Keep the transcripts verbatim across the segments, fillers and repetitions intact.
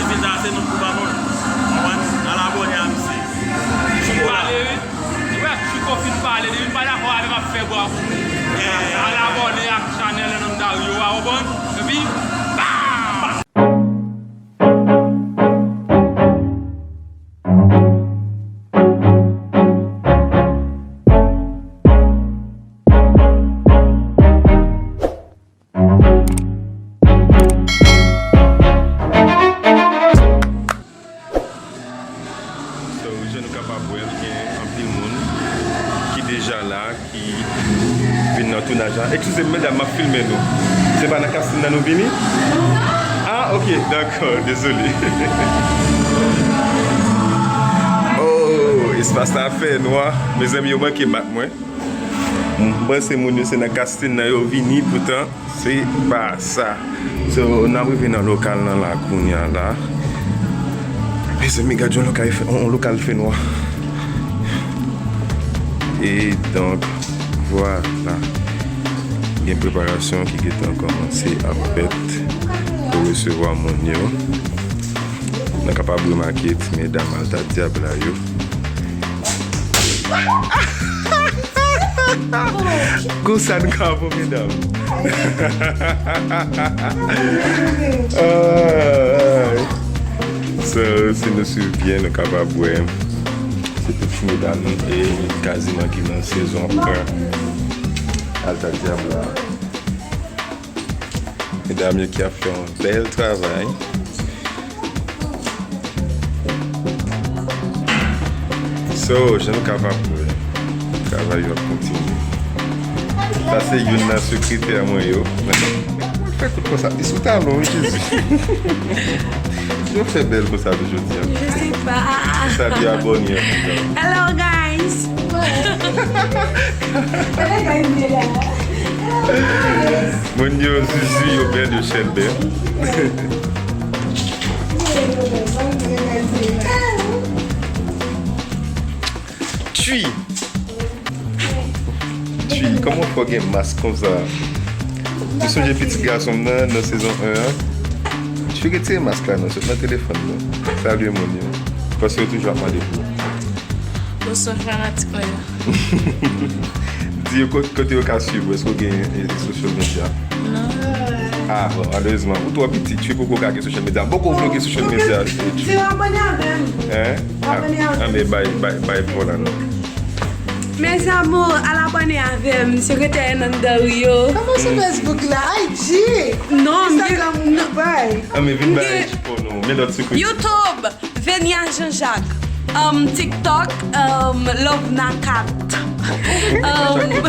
Depi sa, se nou k pou ba nou. Konprann? Al abòne a misye. Fin pale, wi. Ou wè, Chouko fin pale, depi l pa dakò avè m, ap fè bwa pou mwen. Al abòne ak chanèl nan Dario a, ou konprann? Epi, bam! So, jan nou kapab wè l, gen anpil moun ki deja la, ki vin nan tounaj la. Eskize m, medam, m ap filme nou. Se pa nan kastin nan nou vini? Ah, ok, dakò, dezole. Oh, espas la fè nwa. Mezanmi, yo manke bat mwen. M panse moun yo se nan kastin nan yo vini, poutan se pa sa. So, n ap rive nan lokal nan la kounya la. Mezanmi, gad yon lokal fè, yon lokal fè nwa. E donk, vwala. Gen preparasyon ki gentan kòmanse ap fèt pou resevwa moun yo. Nou kapab remake ti medam Alta Diabla yo. Konsa n ka fè, medam. Ay. So, si nou swiv byen, nou kapab wè se tout ti medam e kaziman ki nan sezon en Alta Diabla. Medam yo ki ap fè yon bèl travay. So, jan nou kapab wè, travay yo ap kontinye. Sa se youn nan sekretè mwen yo. Mwen fè tout konsa. Li sou talon, wi, Jezi. Yo fè bèl konsa tou jodi a. Je sais pas. Salye abòne an. Hello, guys. Moun yo zuzu, yo bèl, yo chèlbè. Twi. Twi, kòman fè w gen mas konsa? Ou sonje pitit gason m nan, nan sezon en an? Twi, retire mas la non, sot nan telefòn nan. Salye moun yo. Paske yo toujou ap mande pou ou. Bonswa fanatik mwen yo. Di yo kot-, kote yo ka swiv ou, èske w gen, e, e, social media? Non. Ah, bon, malerezman, ou twò piti, Twi poko ka gen social media. Poko vle gen social media, Twi. Di yo abòne avè m. Hein? Abòne avè m. Ah, men bay, bay, bay pou la non. Mes amours, al abòne avè m, sekretè Hernando Rio. Kòman se Facebook la? I G? Non, Instagram, non. Bay. Ah, men vin bay I G pou nou. Men lòt sekretè. YouTube. Venia Jean-Jacques. Um, TikTok, um, Love Nakat. Um,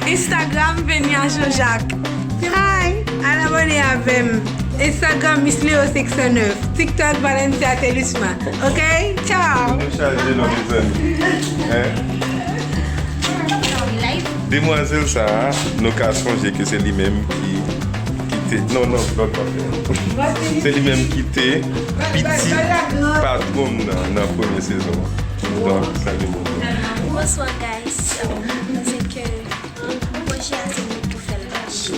Instagram, Venia Jean-Jacques. Hi, al abòne avè m. Instagram, Miss Leo cinq cent neuf. TikTok, Valencia Telusma. Ok? Ciao. Nou chaje non, mezanmi. Hein? Demwazèl sa a, nou ka sonje ke se li menm ki ki te, non, non, lòt pa fè. Se li menm ki te piti patwon m nan, nan premye sezon an. Donk, salye moun yo. Bonswa, guys. Um, mwen panse ke pwojè a se nou pou fè l mache.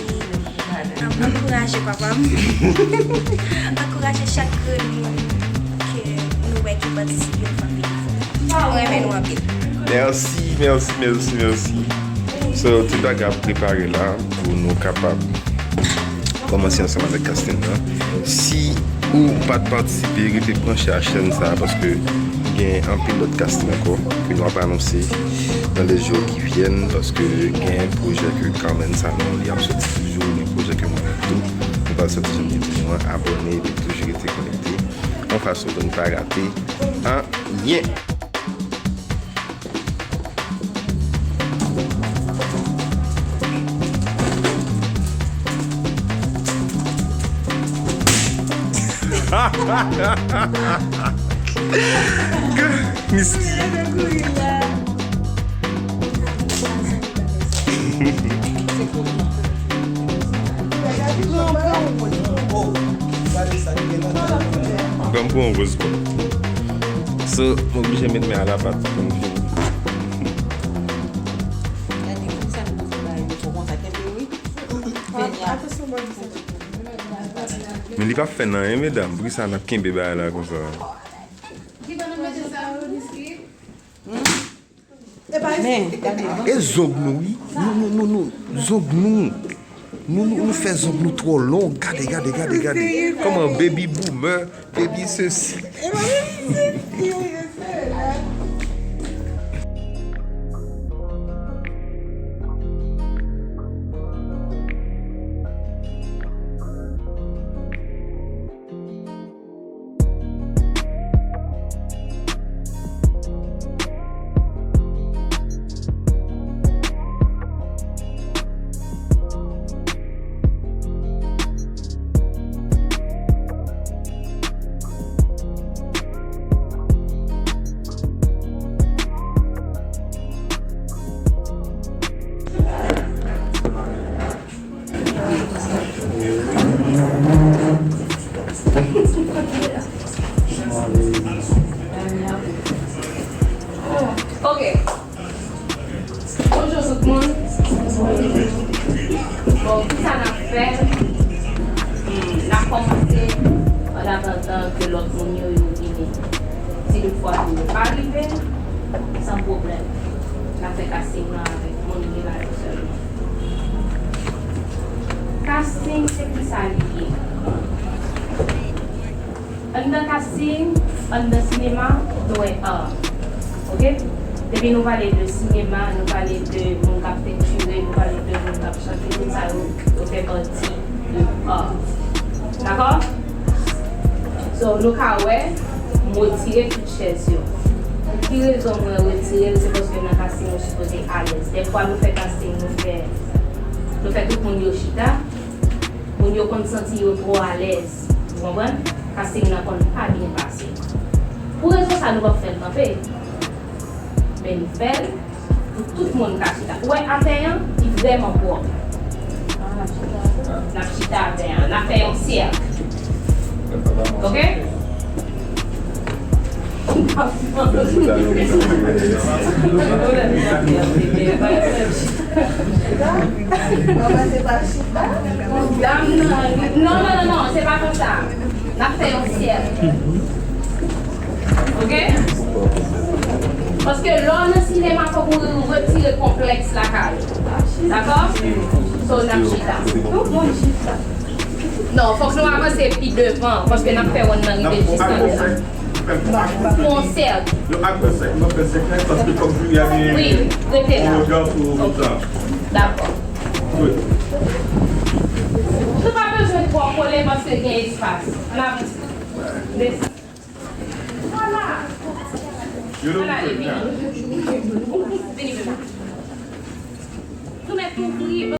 Um, ankouraje papa m. Ankouraje chak grenn moun ke nou wè ki patisipe, nou frape fò. Mwen renmen nou anpil. Mèsi, mèsi, mèsi, mèsi. So, tout bagay ap prepare la pou nou kapab kòmanse ansanm avèk casting nan. Si ou pa t patisipe, rete branche a chèn sa a, paske gen anpil lòt casting ankò ke nou ap anonse dans les jours qui viennent, paske gen pwojè ke Carmen Sanon li ap soti toujou, gen pwojè ke mwen menm tou, nou pral soti jan m di nou an, abòne epi toujou rete konekte, yon fason pou n pa rate anyen. Misty. Ban m pran yon poz. So, m oblije met men a lapat pou m fini. Gade, konsa nou bezwen bay yo fò konsa, kenbe wi. Fè a. Men li p ap fè n anyen, medam. Poukisa n ap kenbe bagay la konsa? Men, gade. E zong nou, wi. Nou, nou, nou, nou. Zong nou. Nou, nou, nou fè zong nou twò long. Gade, gade, gade, gade. Kòman baby boomer, baby sesi. Ok. Bonjou tout moun. Bon, kisa n ap fè? Hmm, n ap kòmanse an atandan ke lòt moun yo, yo vini. Si toutfwa ke yo pa rive, san pwoblèm. N ap fè casting nan avèk moun ki la yo sèlman. Casting, se kisa li ye? Anndan casting, anndan sinema, nou wè art. Ok? Depi nou pale de sinema, nou pale de moun k ap pentire, nou pale de moun k ap chante, tout sa yo, yo fè pati de art. Dakò? So, nou ka wè, m retire tout chèz yo. Pou ki rezon mwen retire l? Se paske nan casting, nou sipoze alèz. Dèfwa, nou fè casting, nou fè, nou fè tout moun yo chita. Moun yo konn santi yo twò alèz. Ou konprann? Casting nan konn pa byen pase. Pou rezon sa, nou p ap fè l kanpe. Men n fè l pou tout moun ka chita. Ou wè atè an, li vrèman pwòp. N ap chita atè an. N ap fè yon sèk. Ok? Dam nan, non, non, non, non, se pa konsa. N ap fè yon sèk. Ok? Paske lè w nan sinema, fòk ou retire konplèks lakay ou. Dakò? So, n ap chita. Non, fòk nou avanse pi devan, paske n ap fè wonn nan rive jis anndan. Pou yon sèk. Yon akò sèk, nou fè sèk la, paske fòk jiri a gen yon redan pou tan. Dakò. Nou pa bezwen twò kole paske gen espas. Ann avanse. Desann. Vwala. Ann ale, vini. Vini, vini. Nou mèt ouvri.